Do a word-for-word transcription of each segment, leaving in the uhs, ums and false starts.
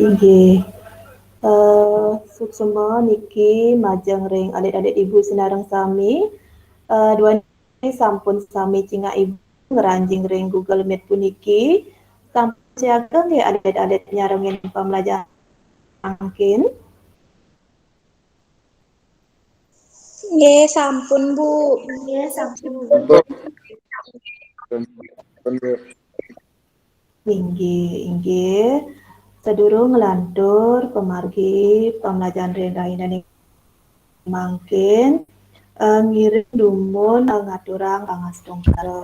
Inggih. Eh, suksma niki majeng ring alit-alit ibu sinareng sami. Eh, duaning sampun sami cingak ibu ngranjing ring Google Meet puniki. Sampun siaga nggih alit-alit nyarengin pamlajahan mangkin? Nggih, sampun, Bu. Nggih, sampun. Sampun. Sampun, Bu. Inggih, inggih. Sadurung nglantur pamargi pamlajahan ring rahinaning mangkin, eh, ngiring dumun, eh, ngaturang pangastungkara.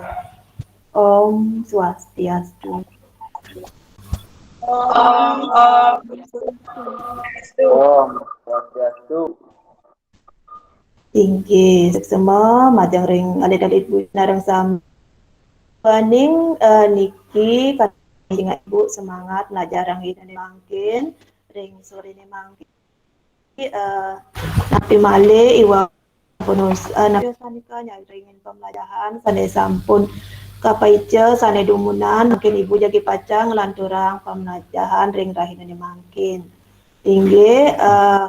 Om Swastiastu. Om, Om. Om Swastiastu. Inggih, suksma majeng ring alit-alit ibu sinareng sami. Duaning, eh, niki kacingak ibu semangat ngajarang rahinaning mangkin, ring sorene mangkin. Eh, napi malih iwau sampun us-, eh, napi sanika nyarengin pamlajahan sane sampun kapaica sane dumunan, mangkin ibu jagi pacang nglanturang pamlajahan ring rahinane mangkin. Inggih, eh,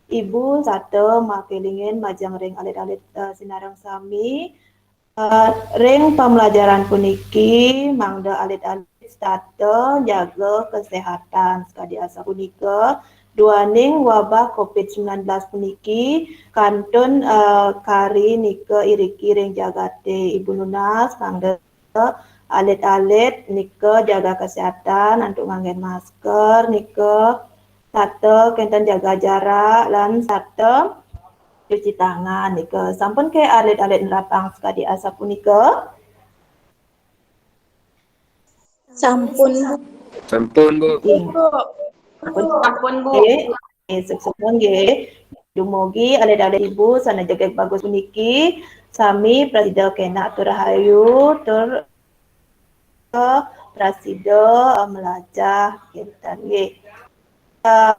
ibu sarta makelingin majeng ring alit-alit, eh, sinareng sami. Eh, ring pamlajaran puniki mangda alit-alit setata njaga kesehatan sakadi asapunika duaning wabah covid sembilan belas puniki kantun, eh, kari nika iriki ring jagate. Ibu nunas mangda alit-alit nika jaga kesehatan antuk nganggen masker nika, sarta kenten jaga jarak lan sarta cuci tangan nika. Sampun ke alit-alit nerapang sakadi asapunika? Sampun, Bu. Sampun, Bu. Ing-, Sampun, Bu. nggih, nggih, suksma nggih. Dumugi alit-alit ibu sane jegeg bagus puniki sami prasida kenak tur rahayu tur prasida, eh, melajah kenten nggih. Eh,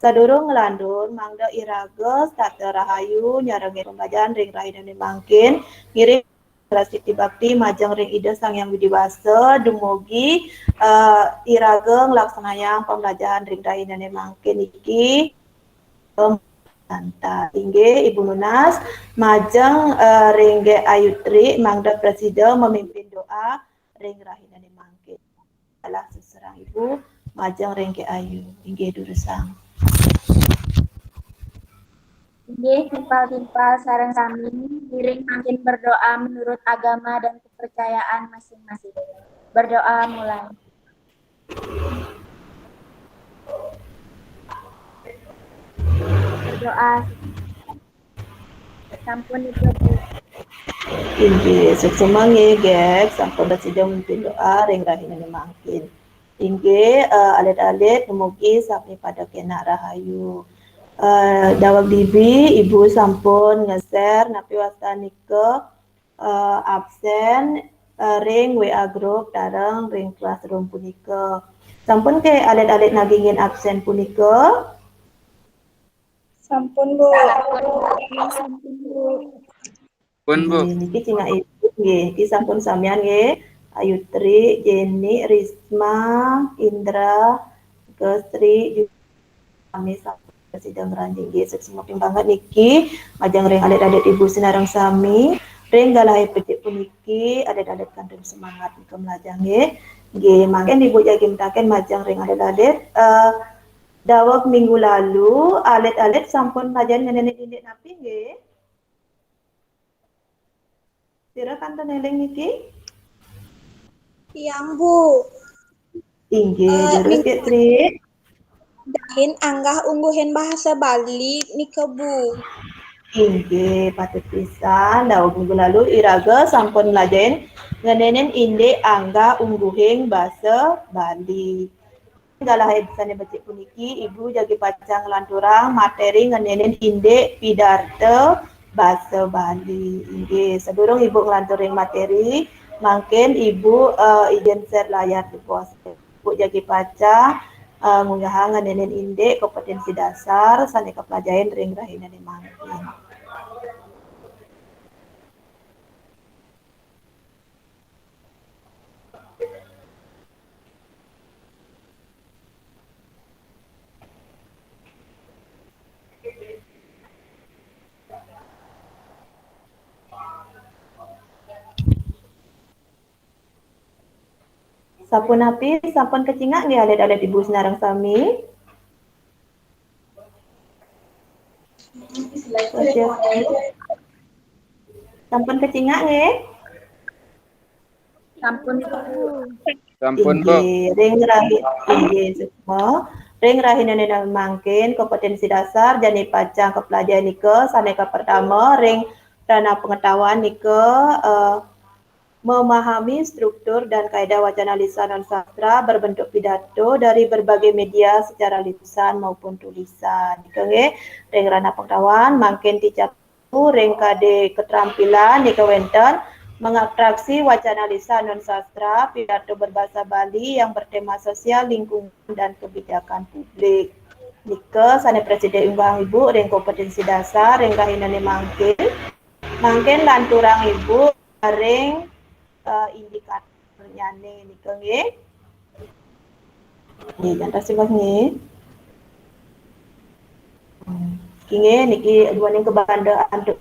sadurung nglantur mangda iraga setata rahayu nyarengin pembelajaran ring rahinane mangkin, ngiring rasa bakti majeng ring Ida Sang Hyang Widi Wasa, dumugi, eh, iraga nglaksanayang pembelajaran ring rahinane mangkin niki. Santa. Inggih, Ibu nunas, majeng, eh, ring Gek Ayu Tri, mangda prasida memimpin doa ring rahinane mangkin. Alah, suksma Ibu, majeng ring Gek Ayu. Inggih, durusang. Inggih, timpal-timpal sareng sami, ngiring mangkin berdoa menurut agama dan kepercayaan masing-masing. Berdoa mulai. Berdoa. Sampun nika, Bu. Inggih, suksma nggih, Gek. Sampun prasida mimpin doa ring rahinane mangkin. Inggih, eh, alit-alit dumugi sami pada kenak rahayu. Eh, daweg dibi, Ibu sampun nge-share napi wastan nika, eh, absen, eh, ring W A group sareng ring classroom punika. Sampun ke alit-alit nagingin absen punika? Sampun, Bu. Sampun, Bu. Pun, Bu. Nggih, niki cingak Ibu nggih, niki sampun samian nggih. Ayu Tri, Jenny, Risma, Indra, Kesri, sami sampun sida ngranjing nggih. Suksma banget niki majeng ring alit-alit Ibu sinareng sami. Ring galahe becik puniki alit-alit kantun semangat nika melajah nggih. Nggih, mangkin Ibu jagi mutaken majeng ring alit-alit, eh, daweg minggu lalu alit-alit sampun pelajahin ngenenin indik napi nggih? Sira kantun eling niki? Tiang, Bu. Inggih, Eh, durus, Gek Tri. Dahin anggah ungguhin bahasa Bali nika, Bu. Inggih, patut pisan. Daweg minggu lalu iraga sampun mlajahin ngenenin indik anggah ungguhing basa Bali. Galahe sane becik puniki, Ibu jagi pacang nglanturang materi ngenenin indik pidarta basa Bali. Inggih, sadurung Ibu nglanturing materi, mangkin Ibu, eh, ijin share layar di bos. Ibu jagi pacang, eh, ngunggahang ngenenin indik kompetensi dasar sane kapelajahin ring rahinane mangkin. Sapunapi, sampun kacingak nggih alit-alit Ibu sinareng sami? Sampun kacingak nggih? Sampun, Bu. Sampun, Bu. Inggih, ring rahi-, inggih, suksma. Ring rahinané mangkin, kompetensi dasar jani pacang kaplajahi nika sané kapertama ring ranah pengetahuan nika, eh, memahami struktur dan kaidah wacana lisan non sastra berbentuk pidato dari berbagai media secara lisan maupun tulisan. Nika nggih, ring ranah pengetahuan mangkin ticap ring kadi keterampilan nika wénten mengabstraksi wacana lisan non sastra pidato berbahasa Bali yang bertema sosial, lingkungan, dan kebijakan publik. Nika sané prasida unggahang Ibu ring kompetensi dasar ring rahinané mangkin. Mangkin lanturang Ibu ring, eh, indikator nyané nika nggih. Nggih, jantos simbah nggih. Hmm. Nggih, niki duaning kabanda antuk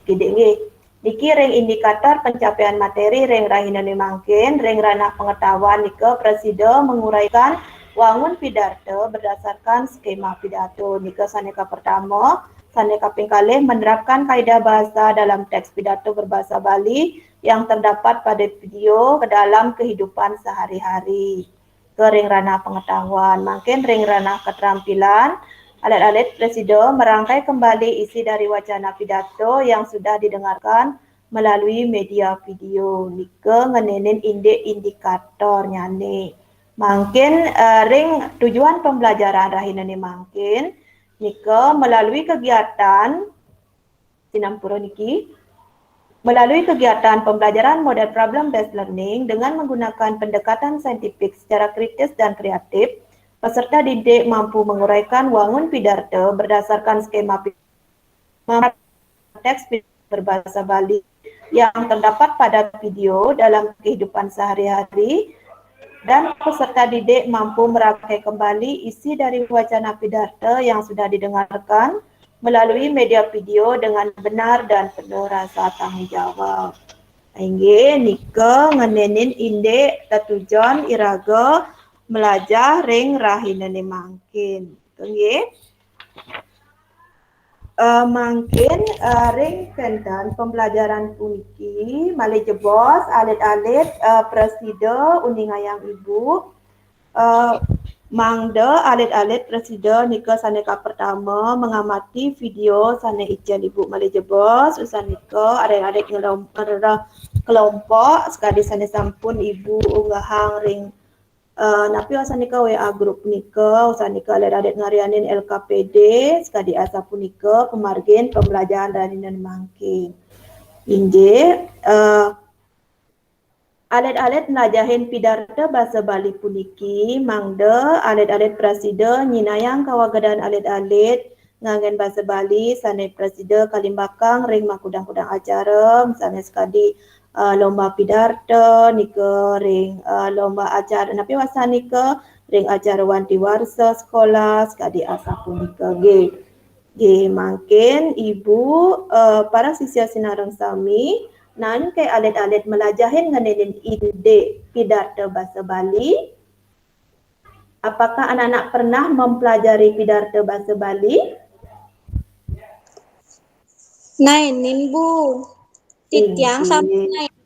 kidik nggih. Niki ring indikator pencapaian materi ring rahinané mangkin, ring ranah pengetahuan nika prasida menguraikan wangun pidarta berdasarkan skema pidato. Nika sané kapertama, sané kaping kalih menerapkan kaidah bahasa dalam teks pidato berbahasa Bali yang terdapat pada video ke dalam kehidupan sehari-hari. Ke ring ranah pengetahuan, mangkin ring ranah keterampilan, alit-alit prasida merangkai kembali isi dari wacana pidato yang sudah didengarkan melalui media video. Nika ngenénin indik indikator nyané. Mangkin, eh, ring tujuan pembelajaran rahinané mangkin, nika melalui kegiatan sinampura niki, melalui kegiatan pembelajaran model problem based learning dengan menggunakan pendekatan saintifik secara kritis dan kreatif, peserta didik mampu menguraikan wangun pidarta berdasarkan skema pi-, teks berbahasa Bali yang terdapat pada video dalam kehidupan sehari-hari, dan peserta didik mampu merangkai kembali isi dari wacana pidarta yang sudah didengarkan melalui media video dengan benar dan penuh rasa tanggungjawab. Inggih, nika ngenénin indik tetujon iraga melajah ring rahinané mangkin. Nggih. Eh, mangkin, eh, ring kénten pembelajaran puniki, malih jebos alit-alit, eh, prasida uningayang Ibu, eh, mangda alit-alit prasida nika sané kapertama mengamati video sané icén Ibu malih jebos, usan nika alit-alit ngelom-, ngerereh kelompok sekadi sané sampun Ibu unggahang ring, eh, napi wasanika W A group nika, wasanika alit-alit ngaryanin L K P D, sekadi asapunika pamargin pembelajaran rahinané mangkin. Inggih, eh, alit-alit mlajahin pidarta basa Bali puniki, mangda alit-alit prasida nyinayang kawagedan alit-alit nganggén basa Bali sané prasida kalimbakang ring makudang-kudang acara, misalnya sekadi, eh, lomba pidarta nika, ring, eh, lomba acara napi wasanika, ring acara wanti warsa sekolah, sekadi asapunika nggih. Nggih, mangkin Ibu, eh, para sisya sinareng sami, naenin kai alit-alit mlajahin ngenénin indik pidarta basa Bali? Apakah anak-anak pernah mempelajari pidarta basa Bali? Naenin, Bu. Titiang Inggih. Sampun naenin.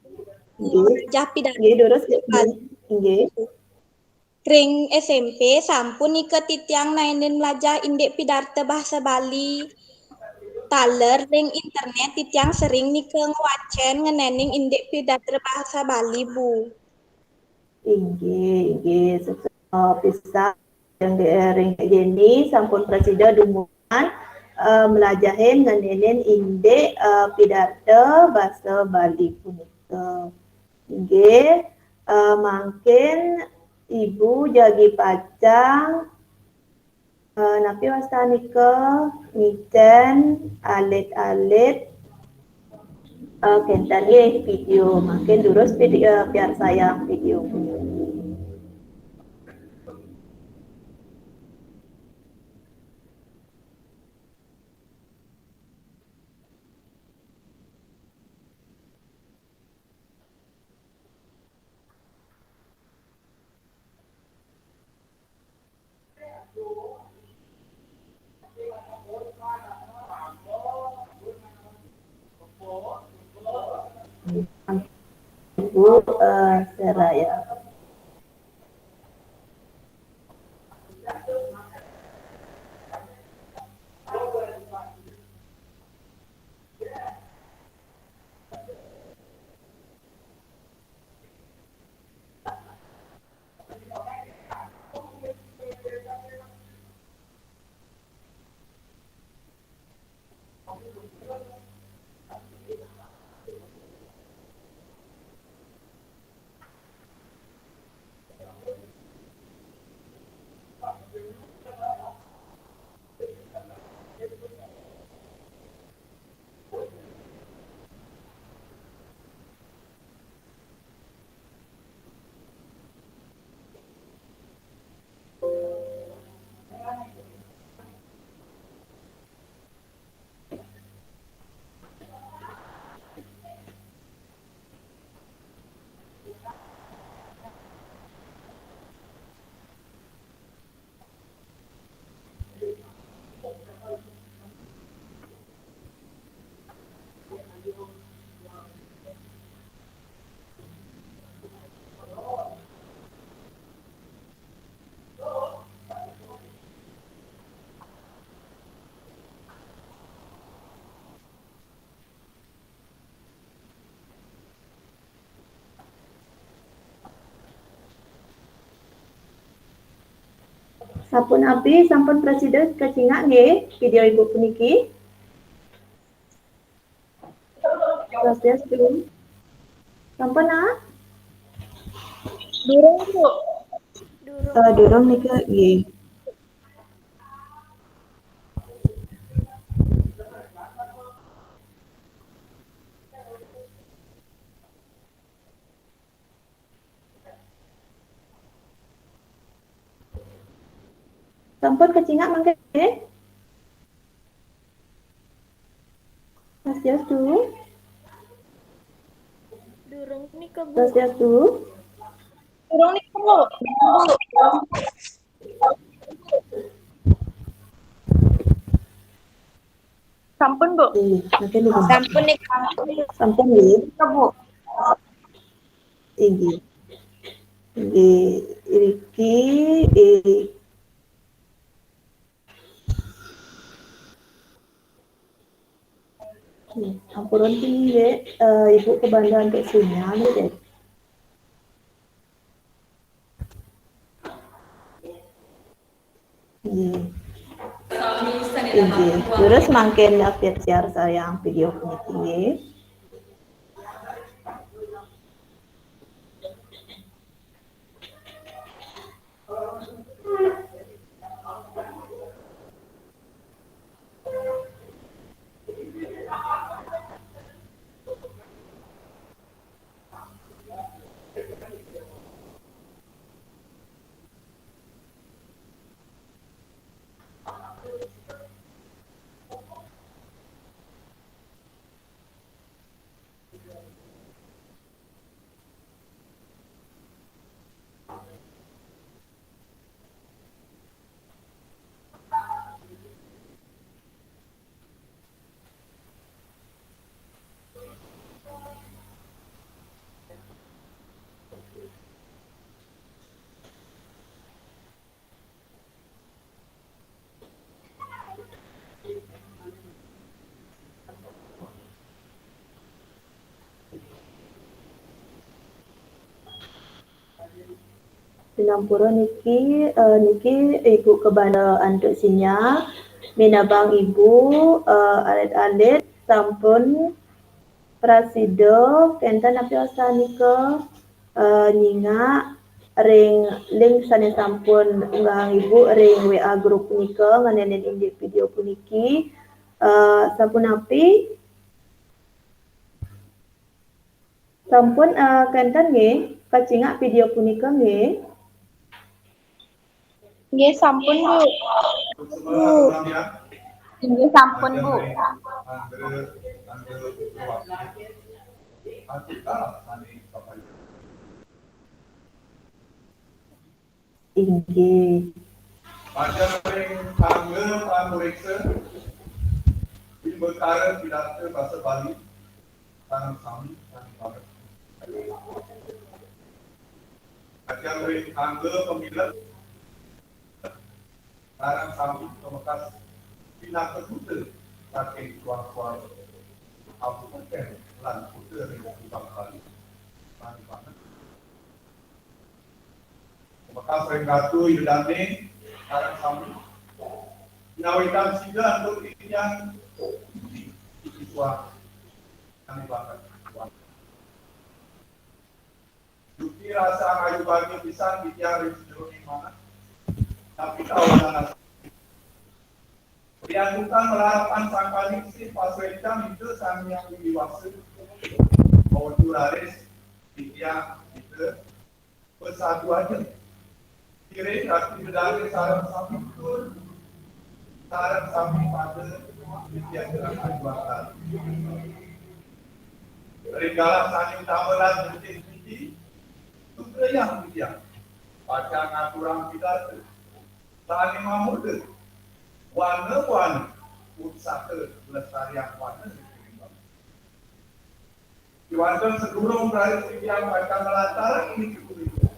Inggih. Mlajah pidarta Nggih, durus, Bali. Inggih. Ring S M P sampun nika titiang naenin mlajah indik pidarta basa Bali. Taler ring internet titiang sering nika ngwacén ngenénin indik pidarta basa Bali, Bu. Inggih, inggih. Suksma pisan ring, ring Jenny sampun prasida dumungan, eh, mlajahin ngenénin indik, eh, pidarta basa Bali punika. Inggih, eh, mangkin Ibu jagi pacang, eh, napi wastanika ngicén alit-alit, eh, kénten nggih video. Mangkin durus video, eh, piarsayang video punika. Ibu, eh, Seraya. Sapunapi, sampun prasida kacingak nggih video Ibu puniki? Swastiastu. Sampun, Nak? Durung, Bu. Eh, durung nika, nggih. Sampun kacingak mangke? Swastiastu. Durung nika, Bu. Swastiastu. Durung nika, Bu. Sampun, Bu. Ih, mungkin Bu. Sampun nih. Sampun nih. Ke, Bu. Inggih. Inggih. Iriki, i-, Nggih, ampurun nggih, eh, Ibu kebanda antuk sinyal nggih. Nggih. Inggih. Terus mangkin update share sareng video puniki nggih. Sinampura niki, eh, niki Ibu kebanda antuk sinyal, minabang Ibu, eh, alit-alit sampun prasida kenten napi wastanika, eh, nyingak ring link sane sampun unggahang Ibu ring W A group punika ngenenin indik video puniki. Eh, sapunapi? Sampun, eh, kenten nggih, kacingak video punika nggih? Nggih, sampun, Bu. Bu. Nggih, sampun, Bu. Inggih. Pacang ring tangga pangreksa, Bimbakara pidarta basa Bali, Sareng sami, sami banget. Ajeng ring angga pamilet, sareng sami pamekas pinaka duta saking suang-suang kabupatén lan kota ring Bali. Sami banget. Pamekas ring Ratu Ida Dané, sareng sami. Ngawitan sida antuk titiang, siswa kami banget. Dugi rasa ayu bahagia pisan titiang ring sajeroning manah. Tapi kawanan riantukan malarapan sangkaning sih pasuécan Ida Sang Hyang Widhi Wasa. Mawetu raris titiang Ida bersatu aja. Kiri kaki berdari sareng sami tur, sareng sami pada titiang ayu bahagia. Ring galah sané utama lan becik niki, sutrayang titiang bakal ngaturang pidarta sané mamurda wana-wana usaha lestariang wana. Kéwanten sadurung raris titiang bakal nglantarang niki punika,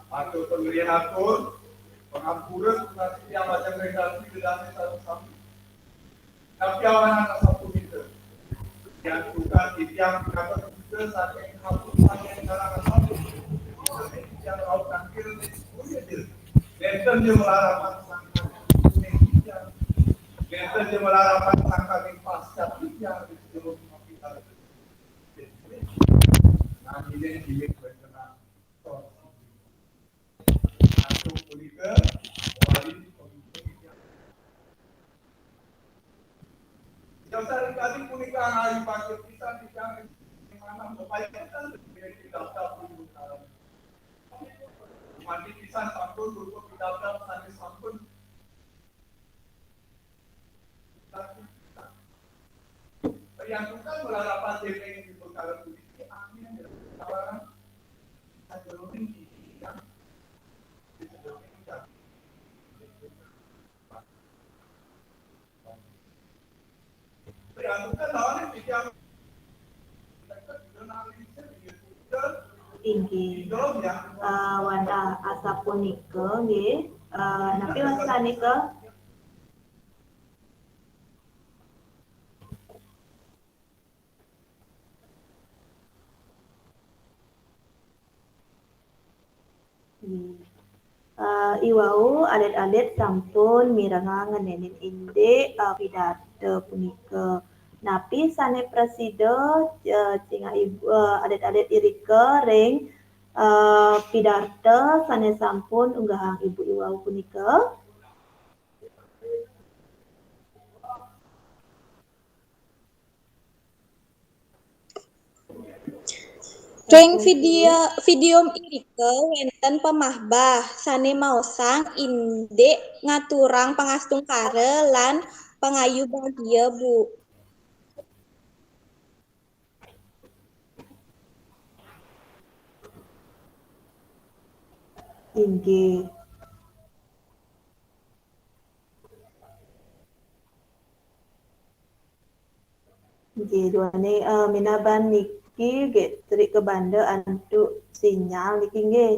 matur pangrihin atur, pangampura tunas titiang majeng ring Ratu Ida Dané sareng sami. Napi awanan asapunika? Riantukan titiang pinaka duta saking kabupatén Karangasem. Titiang rauh tangkil ring punika. Nénten ja malarapan sangkan ring titiang. Nénten ja malarapan sangkaning pascat titiang ring jero. Nanging gilik wénten Antuk punika, wali pemimpin. Jasa ring kalih punika ayu bahagia pisan titiang ring manah mapaiketan ring daftar pemutaran. Mangkin pisan sampun rupa pidabdab sané sampun Riantukan malarapan déning di perkara puniki angin tawaran sajeroning titiang. Riantukan lawan titiang. Inggih. Eh, wantah asapunika nggih. Eh, napi wastanika? Nggih. Eh, iwau alit-alit sampun mirengang ngenénin indik, eh, pidarta punika. Napi sané prasida, eh, cingak ibu, eh, alit-alit irika ring, eh, pidarta sané sampun unggahang ibu iwau punika? Ring video, video irika wénten pamahbah sané maosang indik ngaturang pangastungkara lan pangayu bahagia, Bu. Inggih. Nggih, duaning, eh, minaban niki nggih trik kabanda antuk sinyal niki nggih.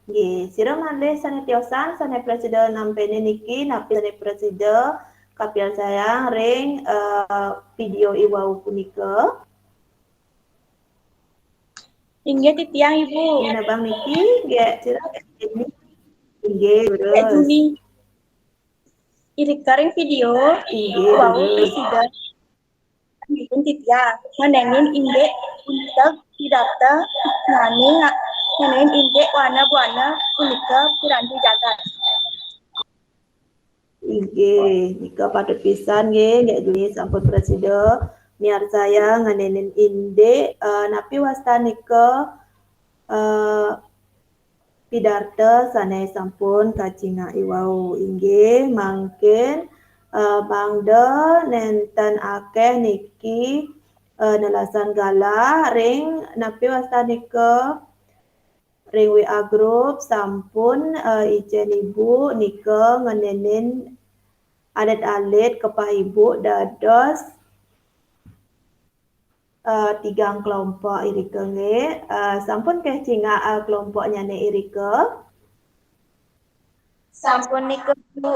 Nggih, sira malih sané tiosan, sané prasida nampénin niki, napi sané prasida kapiarsayang ring, eh, video iwau punika. Inggih titiang, Ibu. Minaban niki nggih sira ini. Inggih, leres. Juni. Irika ring video, inggih, wau, leres. Prasida. Niki titiang, ngenénin indik unteg pidarta, ngenénin, ngenénin indik wana buana punika piranti jagat. Inggih, nika patut pisan nggih, Gék Juni sampun prasida miarsayang ngenénin indik, eh, napi wastanika, eh, pidarta sané sampun kacingak iwau. Inggih, mangkin, eh, mangda nénten akéh niki, eh, nelasan galah ring napi wastanika ring W A group sampun, eh, icén ibu nika ngenénin alit-alit kepahibu dados eh, tigang kelompok irika nggih. Eh, sampun keh cingak, eh, kelompoknyane irika? Sampun nika, Bu.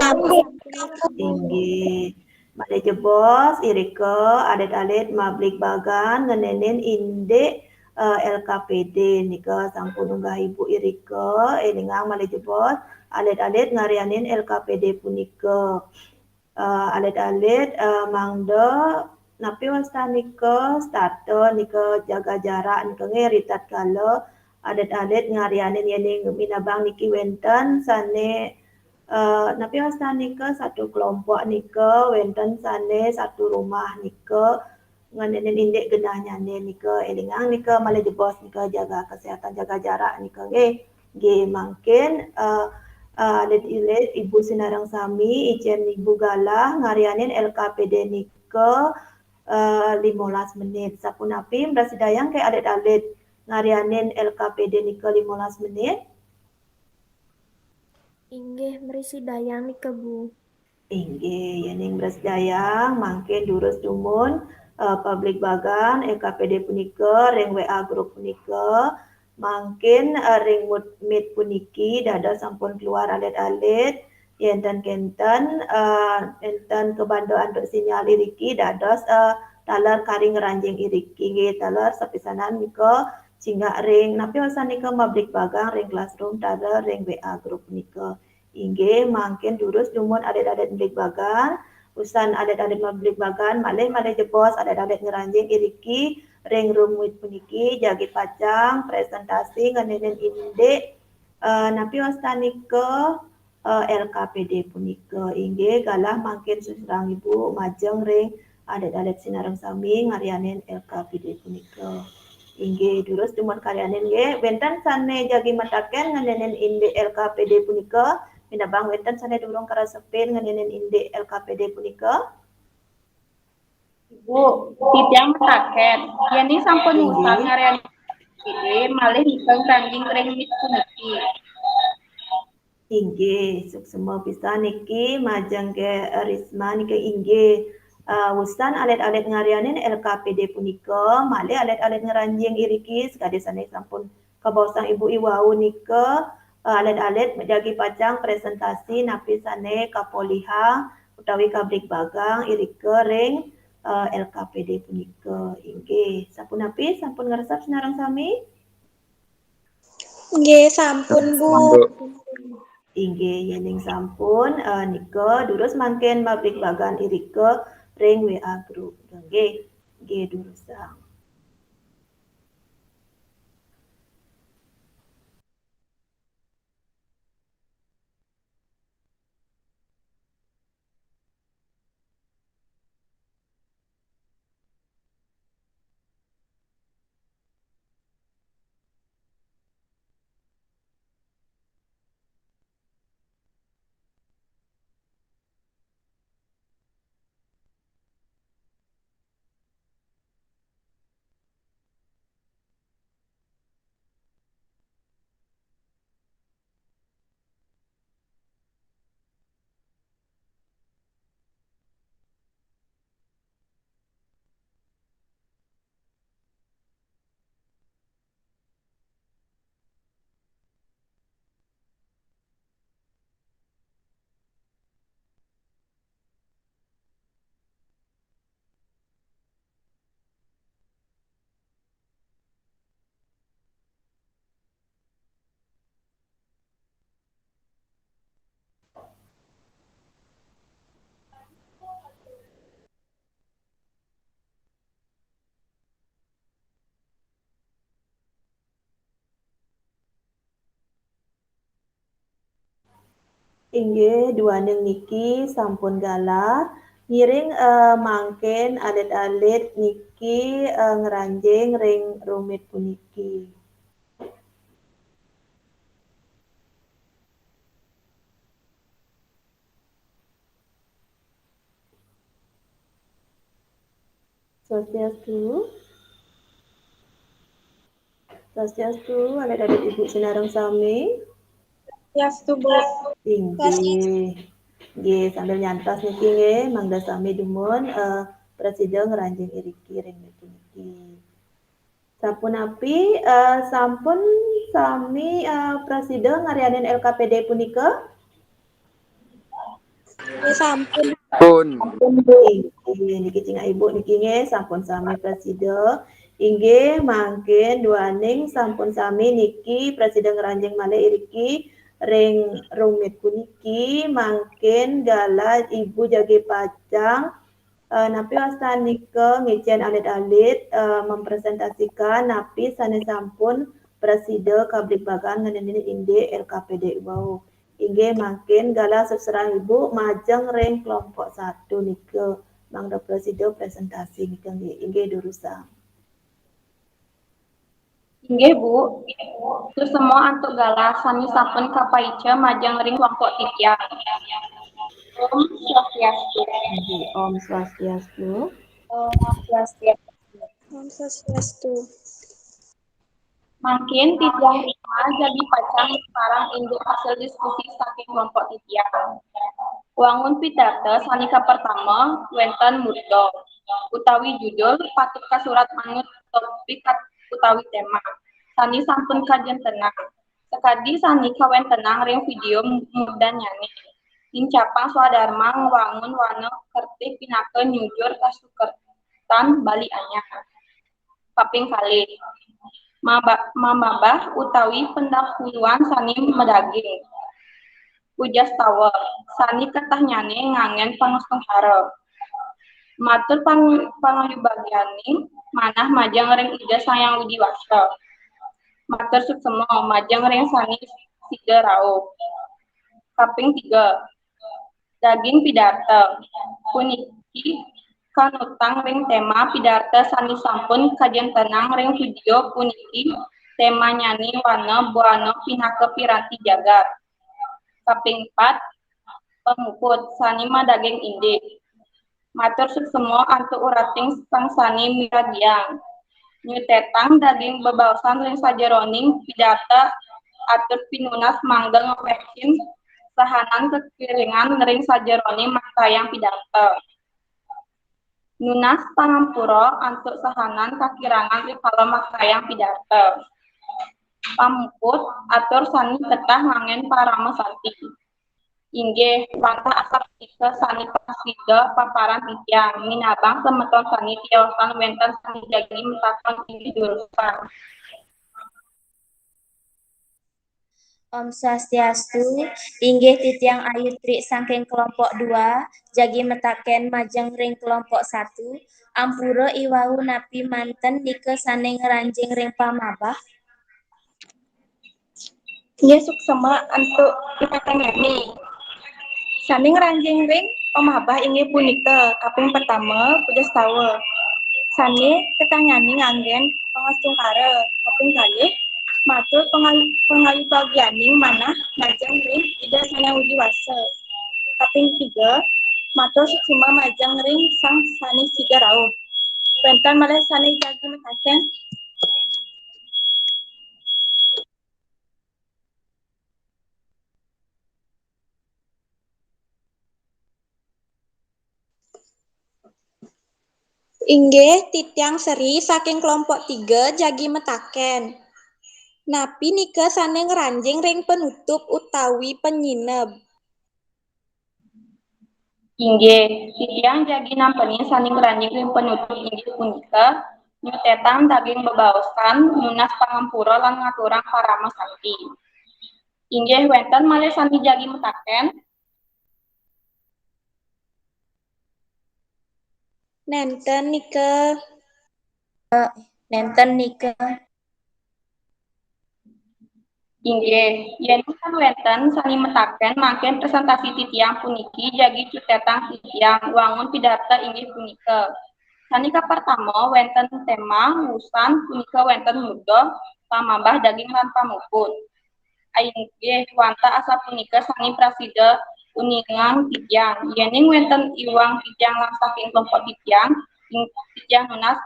Inggih. Malih jebos irika alit-alit mabligbagan ngenenin indik, eh, L K P D nika sampun unggah Ibu irika. Elingang malih jebos alit-alit ngaryanin L K P D punika. Eh, alit-alit, eh, mangda napi wastan nika, setata nika jaga jarak nika nggih, ritatkala alit-alit ngaryanin yening minabang niki wenten sane, eh, napi wastan nika satu kelompok nika, wenten sane satu rumah nika, ngenenin indik genahnyane nika, elingang nika malih jebos nika jaga kesehatan, jaga jarak nika nggih. Nggih, mangkin, eh, eh, alit-alit Ibu sinareng sami, icen Ibu galah ngaryanin L K P D nika, eh, limolas menit. Sapunapi mrasidayang keh alit-alit ngaryanin L K P D nika limolas menit? Inggih, mrasidayang nika, Bu. Inggih, yening mrasidayang, mangkin durus dumun, eh, pabligbagan L K P D punika ring W A group punika, mangkin, eh, ring mut-, meet puniki dados sampun keluar alit-alit, yenten kenten, eh, enten kabanda antuk sinyal iriki dados, eh, taler kari ngranjing iriki nggih, taler sapisanan nika cingak ring, napi wastan nika mabligbagang ring classroom taler ring W A group nika. Inggih, mangkin durus dumun alit-alit mabligbagan, usan alit-alit mabligbagan, malih-malih jebos alit-alit ngranjing iriki ring room meet puniki, jagi pacang presentasi ngenenin indik, eh, napi wastan nika, eh, L K P D punika. Inggih, galah mangkin susurang Ibu majeng ring alit-alit sinareng sami ngaryanin L K P D punika. Inggih, durus dumun karyanin nggih. Wenten sane jagi mataken ngenenin indik L K P D punika, minabang wenten sane durung karesepin ngenenin indik L K P D punika? Bu, titiang mataken, yening sampun Inggih. Ngusang ngaryanin L K P D, malih nika ngranjing ring meet puniki. Inggih, suksma pisan niki, majeng ke Risma niki inggih. Eh, usan alit-alit ngaryanin L K P D punika, malih alit-alit ngranjing iriki, sakadi sane sampun kabaosang Ibu iwau nika, eh, alit-alit jagi pacang presentasi napi sane kapolihang utawi kabligbagang irika ring, eh, L K P D punika. Inggih, sapunapi sampun ngresep sinareng sami? Nggih, sampun, Bu. Sampun, Bu. Inggih, yening sampun, eh, nika durus mangkin mabligbagan irika ring W A group. Nggih, nggih durusang. Inggih, duaning niki sampun galah. Ngiring, eh, mangkin alit-alit niki, eh, ngranjing ring room meet puniki. Swastiastu. Swastiastu, alit-alit Ibu sinareng sami. Swastiastu, Bu. Inggih. Swastiastu. Nggih, sambil nyantos niki nggih, mangda sami dumun, eh, prasida ngranjing iriki ring meet puniki. Sapunapi, eh, sampun sami, eh, prasida ngarianin L K P D punika? Sampun. Pun. Inggih, niki cingak Ibu niki nggih sampun sami prasida. Inggih, mangkin duaning sampun sami niki prasida ngranjing malih iriki ring rumit puniki, mangkin galah Ibu jagi pacang, eh, napi wastan nika ngicen alit-alit, eh, mempresentasikan napi sane sampun prasida kabligbagan ngenenin indik L K P D wau. Inggih mangkin galah suksrah Ibu majeng ring kelompok satu nika mangda prasida presentasi nika nggih. Inggih durusang. Inggih Bu, suksma antuk galah sami sampun kapaica majeng ring kelompok titiang. Om Swastiastu. Inggih, Om Swastiastu. Om Swastiastu. Om Swastiastu. Mangkin titiang rikma jagi pacang parang indik hasil diskusi saking kelompok titiang. Wangun pidarta sane kapertama wenten murda utawi judul patut kasurat manut topik kat-, utawi tema sane sampun kajentenang. Sakadi sane kawentenang ring video murdanyane. Nincapang swadarma ngwangun wana kertih pinaka nyujur kasukertan Bali anyar. Kaping kalih, maba-, mamabah utawi pendahuluan sane madaging. Pujastawa, sane ketahnyane nganggen pangastungkara. Matur pang-, pangayubagyaning manah majeng ring Ida Sang Hyang Widi Wasa. Matur suksma majeng ring sane sida rauh. Kaping tiga, daging pidarta. Puniki kanutang ring tema pidarta sane sampun kajentenang ring video puniki, temanyane wana buana pinaka piranti jagat. Kaping pat, pamuput sane madaging indik. Matur suksma antuk urating sang sane miragiang. Nyutetang daging bebaosan ring sajeroning pidarta atur pinunas mangda ngwehin sahanan kakiringan ring sajeroning maktayang pidarta. Nunas pangampura antuk sahanan kakirangan rikala maktayang pidarta. Pamuput atur sane ketah nganggen parama santi. Inggih, wantah asapunika sane prasida paparan titiang, minabang semeton sane tiosan wenten sane jagi mataken inggih durusang. Om Swastiastu, inggih titiang Ayu Tri saking kelompok dua, jagi mataken majeng ring kelompok satu, ampura iwau napi manten nika sane ngranjing ring pamabah? Inggih suksma antuk pertanyaan. Sane ngranjing ring pamabah inggih punika kaping pertama, pujastawa. Sane ketahnyane nganggen pangastungkara. Kaping kalih, matur pangal-, pangayubagyaning manah majeng ring Ida Sang Hyang Widi Wasa. Kaping tiga, matur suksma majeng ring sang sane sida rauh. Wenten malih sane jagi mataken? Inggih, titiang Sri saking kelompok tiga jagi mataken. Napi nika sane ngranjing ring penutup utawi penyineb? Inggih, titiang jagi nampenin sane ngranjing ring penutup inggih punika nyutetang daging bebaosan, nunas pangampura lan ngaturang parama santi. Inggih wenten malih sane jagi mataken? Nenten nika. Nenten nika. Inggih, yen tan wenten sane mataken mangkin presentasi titiang puniki jagi cutetang titiang wangun pidarta inggih punika. Sane kapertama wenten tema, wusan punika wenten murda, pamabah daging lan pamuput. Inggih wantah asapunika sane prasida uningang titiang. Yening wenten iwang titiang lan saking kelompok titiang, ing-, titiang nunas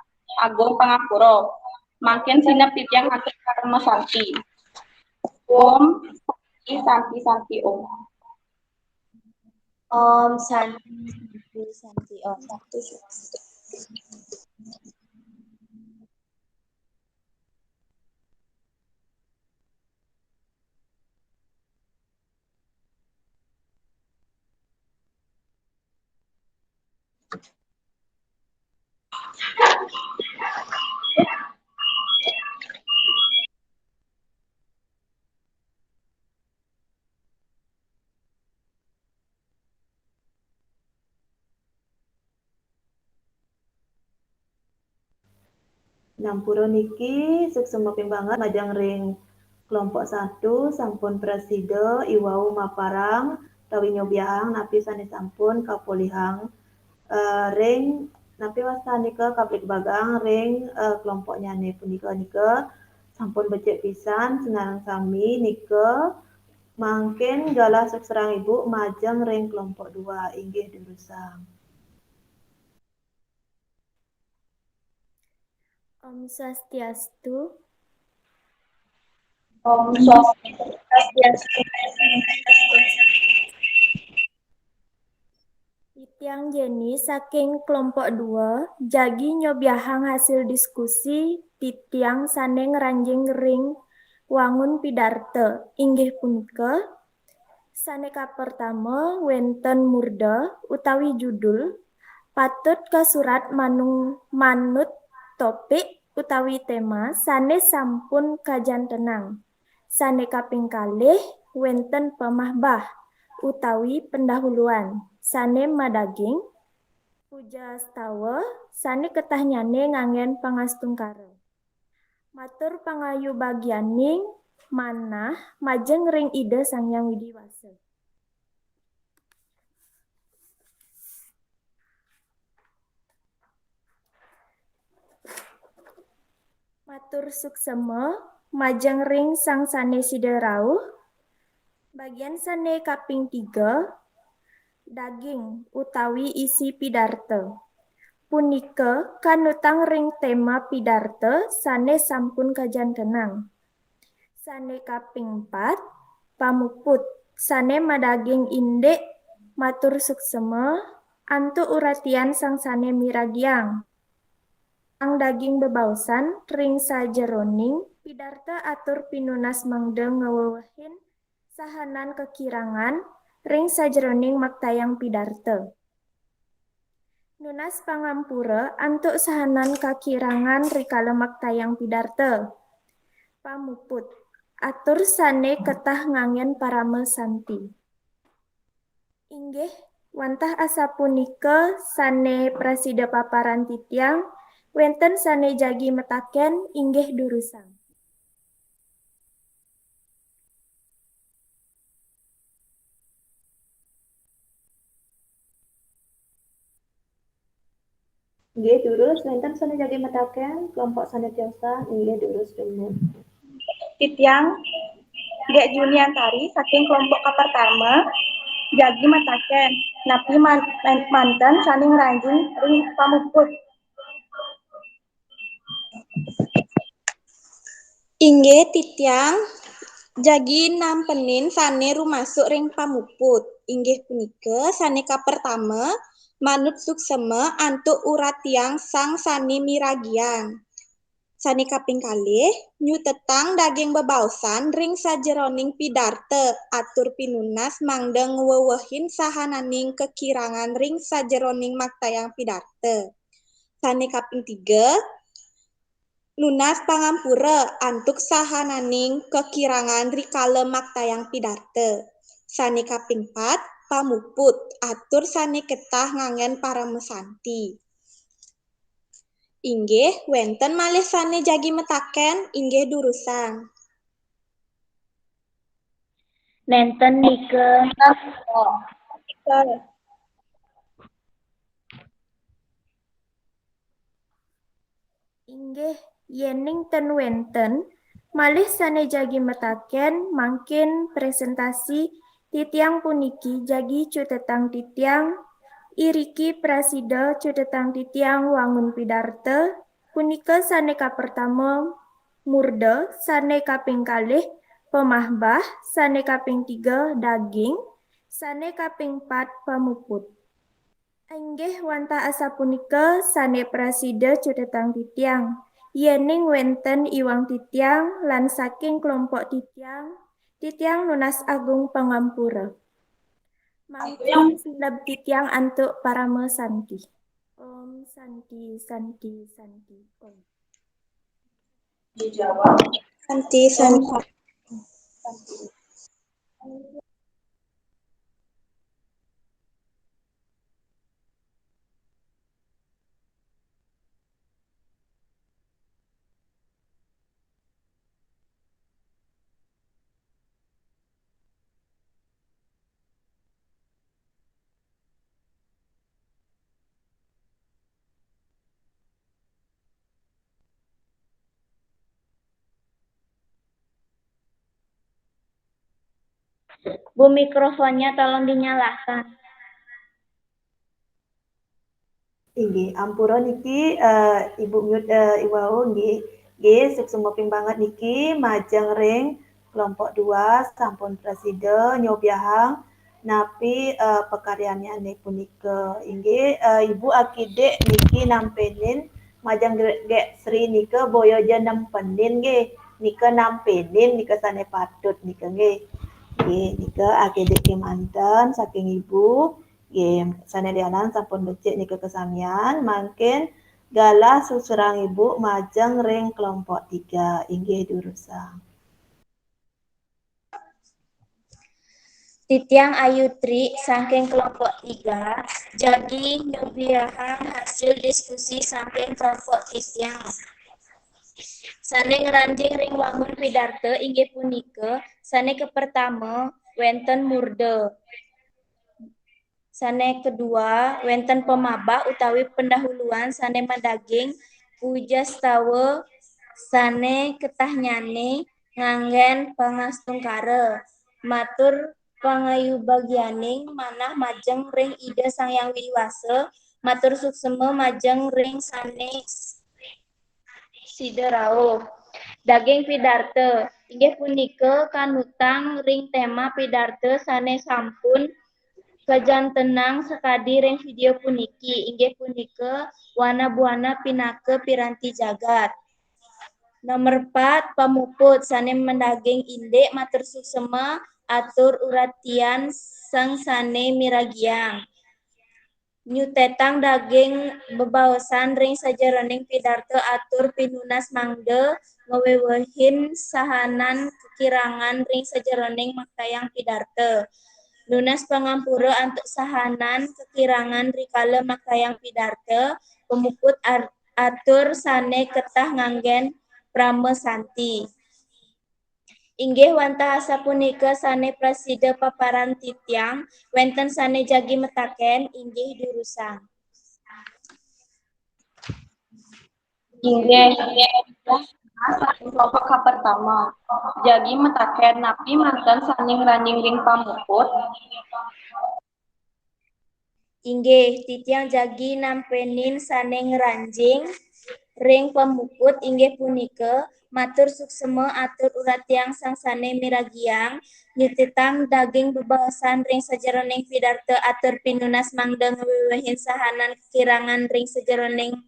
agung pangampura. Mangkin sineb titiang atur parama santi. Om Santi, Santi, Santi, Om. Om Santi, Santi, Om. Nampura niki, suksma ping banget majeng ring kelompok satu, sampun prasida iwau maparang utawi nyobiahang napi sane sampun kapolihang, eh, ring napi wastanika kapribagang ring, eh, kelompoknyane punika nika sampun becik pisan senareng sami nika. Mangkin galah suksrahang Ibu majeng ring kelompok dua, inggih durusang. Om Swastiastu. Om Swastiastu. Titiang Jenny saking kelompok dua, jagi nyobiahang hasil diskusi titiang sane ngranjing ring wangun pidarta, inggih punika, sane kapertama, wenten murda utawi judul, patut kasurat manung-, manut topik utawi tema sane sampun kajantenang. Sane kaping kalih, wenten pamahbah utawi pendahuluan sane madaging puja astawa sane ketahnyane nganggen pangastungkara. Matur pangayubagianing manah majeng ring Ida Sang Hyang Widi Wasa. Matur suksema majeng ring sang sane sida rauh. Bagian sane kaping tiga, daging utawi isi pidarta. Punika kanutang ring tema pidarta sane sampun kajantenang. Sane kaping pat, pamuput, sane madaging indik matur suksema antuk uratian sang sane miragiang. Ang daging bebaosan ring sajeroning pidarta atur pinunas mangda ngewewehin sahanan kakirangan ring sajeroning maktayang pidarta. Nunas pangampura antuk sahanan kakirangan rikala maktayang pidarta. Pamuput, atur sane ketah nganggen parama santi. Inggih, wantah asapunika sane prasida paparan titiang, wenten sane jagi mataken, inggih durusang. Nggih, durus, wenten sane jagi mataken, kelompok sane tiosan, nggih, durus, dumun. Titiang, Dek Juniantari, saking kelompok kapertama, jagi mataken, napi man-, man-, manten sane ngranjing ring pamuput. Inggih titiang jagi nampenin sane rumasuk ring pamuput. Inggih punika sane kapertama, manut suksema antuk uratiang sang sane miragiang. Sane kaping kalih, nyutetang daging bebaosan ring sajeroning pidarta atur pinunas mangda ngwewehin sahananing kakirangan ring sajeroning maktayang pidarta. Sane kaping tiga, nunas pangampura antuk sahananing kakirangan rikala maktayang pidarta. Sane kaping pat, pamuput, atur sane ketah nganggen paramasanti. Inggih, wenten malih sane jagi mataken, inggih durusang. Nenten nika. Inggih, yening ten wenten malih sane jagi mataken, mangkin presentasi titiang puniki jagi cutetang titiang, iriki prasida cutetang titiang wangun pidarta, punika sane kapertama murda, sane kaping kalih pamahbah, sane kaping tiga daging, sane kaping pat pamuput. Inggih wantah asapunika sane prasida cutetang titiang. Yening wenten iwang titiang lan saking kelompok titiang, titiang nunas agung pangampura. Mangkin sineb titiang antuk parama santi. Santi, Santi, Santi, Om. Santi, Santi. Bu, mikrofonnya tolong dinyalakan. Inggih, ampura niki uh, Ibu Mute uh, Iwau nggih. Nggih, suksma ping banget niki majeng ring kelompok dua sampun prasida nyobiahang napi uh, pakaryannyane punika. Inggih, uh, Ibu akidik niki nampenin majeng Gek Sri nika boya ja nempenin nggih. Nika nampenin nika sane patut nika nggih. Nggih, nika akidik kemanten saking Ibu. Nggih, sane lianan sampun becik nika kesamian, mangkin galah susurang Ibu majeng ring kelompok tiga. Inggih durusang. Titiang Ayu Tri saking kelompok tiga, jagi nyubiahang hasil diskusi saking kelompok titiang. Sane ngranjing ring wangun pidarta inggih punika, sane kepertama wenten murda. Sane kedua wenten pamabah utawi pendahuluan sane madaging pujastawa sane ketahnyane nganggen pangastungkara. Matur pangayubagyaning manah majeng ring Ida Sang Hyang Widi Wasa, matur suksema majeng ring sane sida rauh. Daging pidarta inggih punika kanutang ring tema pidarta sane sampun kajantenang sakadi ring video puniki, inggih punika Wana Buana Pinaka Piranti Jagat. Nomor empat, pamuput sane madaging indik matur suksema atur uratian sang sane miragiang. Nyutetang daging bebaosan ring sajeroning pidarta atur pinunas mangda ngwewehin sahanan kekirangan ring sajeroning maktayang pidarta. Nunas pangampura antuk sahanan kekirangan rikala maktayang pidarta, pamuput atur sane ketah nganggen prama santi. Inggih wantah asapunika sane prasida paparan titiang, wenten sane jagi mataken, inggih durusang. Inggih, saking kelompok kapertama. Jagi mataken napi manten sane ngranjing ring pamuput? Inggih, titiang jagi nampenin sane ngranjing ring pamuput inggih punika, matur suksema atur uratian sang sane miragiang, nyutetang daging bebaosan ring sajeroning pidarta atur pinunas mangda ngwewehin sahanan kekirangan ring sajeroning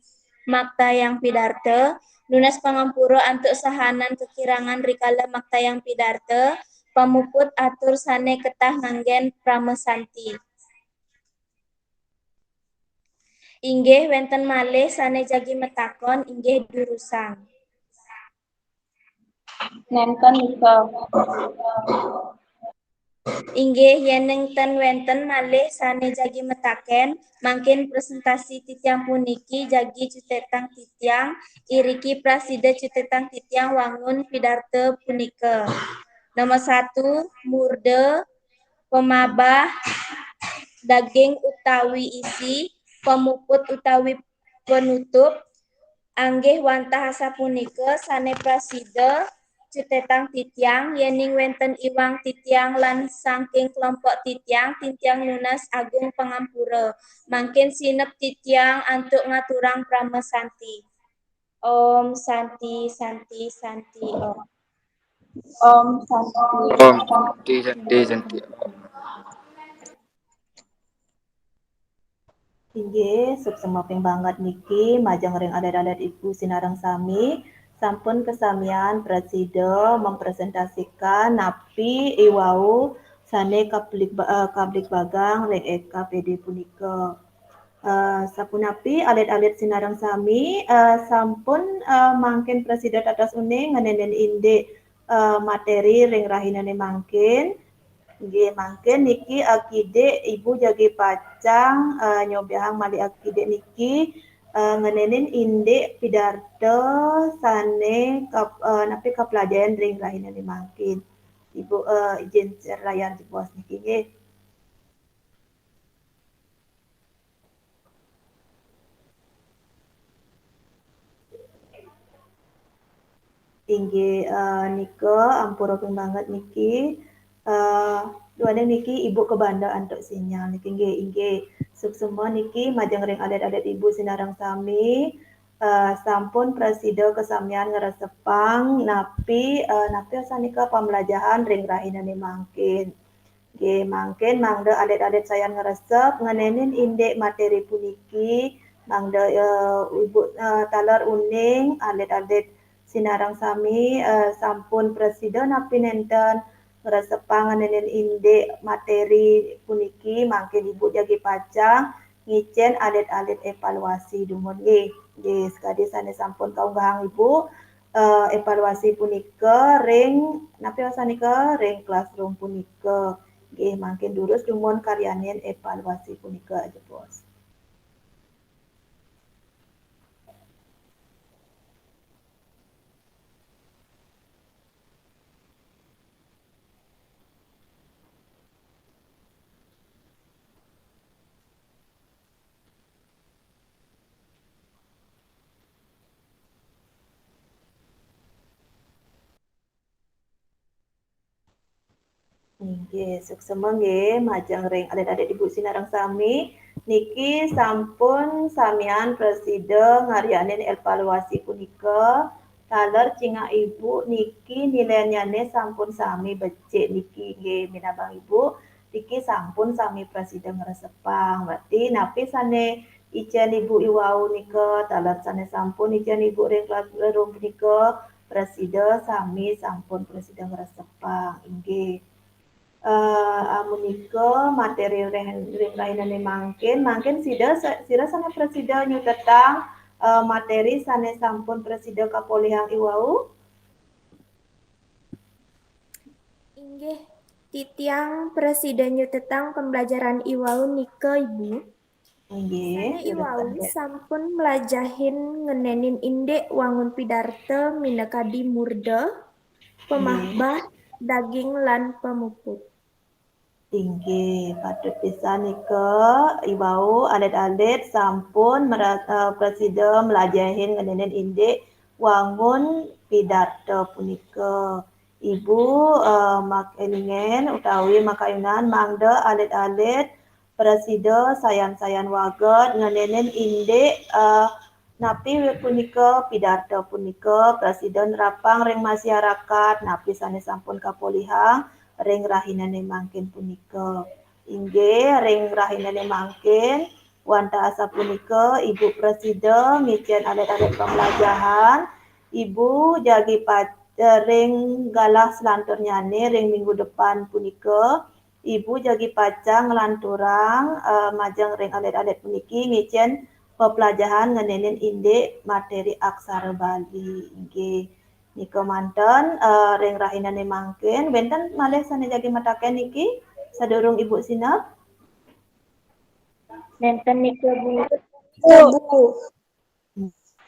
maktayang pidarta, nunas pangampura antuk sahanan kekirangan rikala maktayang pidarta, pamuput atur sane ketah nganggen prama santi. Inggih wenten malih sane jagi matakon, inggih durusang. Nenten nika. Inggih, yen nenten wenten malih sane jagi mataken, mangkin presentasi titiang puniki jagi cutetang titiang, iriki prasida cutetang titiang wangun pidarta punika. Nomor satu, murda, pamabah, daging utawi isi, pamuput utawi penutup, anggih wantah asapunika sane prasida cutetang titiang, yening wenten iwang titiang lan saking kelompok titiang, titiang nunas agung pangampura. Mangkin sineb titiang antuk ngaturang prama santi. Om Santi, Santi, Santi, Om. Om Santi. Om Santi, Santi, Santi, Om. Inggih, suksma ping banget niki majeng ring alit-alit ibu sinareng sami, sampun kesamian prasida mempresentasikan napi iwau sane kablig-, eh, kabligbagang ring F K P D punika. Eh, sapunapi alit-alit sinareng sami, eh, sampun, eh, mangkin prasida tatas uning ngeninin indik, eh, materi ring rahinané mangkin. Nggih, mangkin niki akidik Ibu jagi pacang, eh, nyobiahang malih akidik niki, eh, ngeninin indik pidarta sané kap-, eh, napi kaplajahin ring rahinané mangkin. Ibu, eh, ijin share layar jebos niki nggih. Inggih, eh, nika ampura ping banget niki. Eh, duaning niki Ibu kabanda antuk sinyal niki nggih, inggih. Suksema niki majeng ring alit-alit Ibu sinareng sami, eh, sampun prasida kasamian ngresepang napi, eh, napi asanika pamlajahan ring rahinané mangkin. Nggih, mangkin mangda alit-alit sayan ngresep ngenénin indik materi puniki, mangda, eh, Ibu, eh, taler uning alit-alit sinareng sami, eh, sampun prasida napi nénten ngresepang ngenénin indik materi puniki, mangkin Ibu jagi pacang ngicén alit-alit evaluasi dumun nggih. Nggih, sakadi sané sampun kaunggahang Ibu, eh, evaluasi punika ring, napi wastanika? Ring classroom punika. Nggih, mangkin durus dumun karyanin evaluasi punika, jebos. Inggih, suksema nggih, majeng ring alit-alit Ibu sinareng sami. Niki sampun samian prasida ngaryanin evaluasi punika. Taler cingak Ibu niki nilainnyané sampun sami becik niki nggih, minabang Ibu. Niki sampun sami prasida ngresepang. Berarti napi sané icén Ibu iwau nika, taler sané sampun icén Ibu ring classroom punika, prasida sami sampun prasida ngresepang, inggih. Eh, amunika materi ring, ring rahinané mangkin, mangkin sida sa-, sira sané prasida nyutetang, eh, materi sané sampun prasida kapolihang iwau? Inggih, titiang prasida nyutetang pembelajaran iwau nika, Ibu. Sané iwau sampun mlajahin ngenénin indik wangun pidarta minakadi murda, pamahbah, daging, lan pamuput. Inggih, patut pisan nika iwau alit-alit sampun mera-, eh, prasida mlajahin ngenénin indik wangun pidarta punika. Ibu, eh, mak-, élingin utawi makayunan mangda alit-alit prasida sayan-sayan wagéd ngenénin indik, eh, napi punika pidarta punika prasida nerapang ring masyarakat, napi sané sampun kapolihang ring rahinané mangkin punika. Inggih, ring rahinané mangkin, wantah asapunika Ibu prasida ngicén alit-alit pamlajahan, Ibu jagi pac-, eh, ring galah selanturnyané ring minggu depan punika, Ibu jagi pacang nglanturang, eh, majeng ring alit-alit puniki ngicén peplajahan ngenénin indik materi aksara Bali. Inggih. Nika manten, eh, ring rahinané mangkin, wénten malih sané jagi mataken niki sadurung Ibu sineb? Nénten nika, Bu. Bu.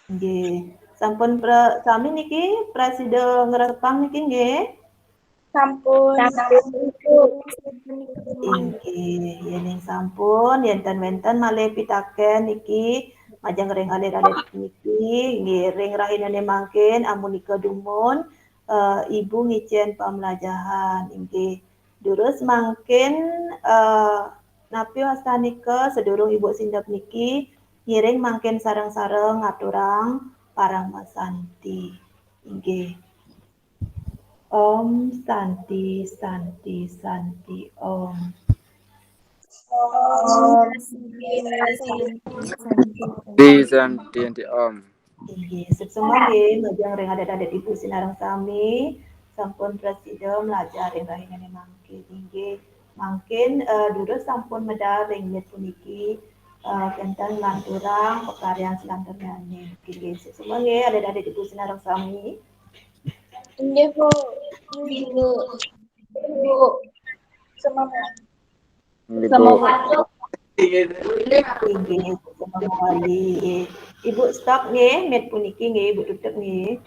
Nggih. Sampun pra-, sami niki prasida ngresepang niki nggih? Sampun. Inggih, yéning sampun, yén ten wénten malih pitaken niki majeng ring alit-alit niki, nggih ring rahinané mangkin amunika dumun, eh, Ibu ngicén pamlajahan, inggih. Durus mangkin, eh, napi wastanika sadurung Ibu sineb niki, ngiring mangkin sareng-sareng ngaturang paramasanti. Inggih. Om Santi, Santi, Santi, Om. Santi, Santi, Santi, Om. Inggih, suksma nggih, majeng ring alit-alit Ibu sinareng sami, sampun prasida mlajar ring rahinané mangkin. Inggih, mangkin, eh, durus sampun medal ring menit puniki, eh, kenten lan turang pekarian selantur nani. Nggih, semua nggih, adik-adik ibu sinareng sami. Nggih, Bu. Nggih, Bu. Bu. Semangat. Nggih, Bu. Semangat. Nggih, semangat kembali. Ibu stop nggih, mit puniki nggih, Ibu tutup nggih.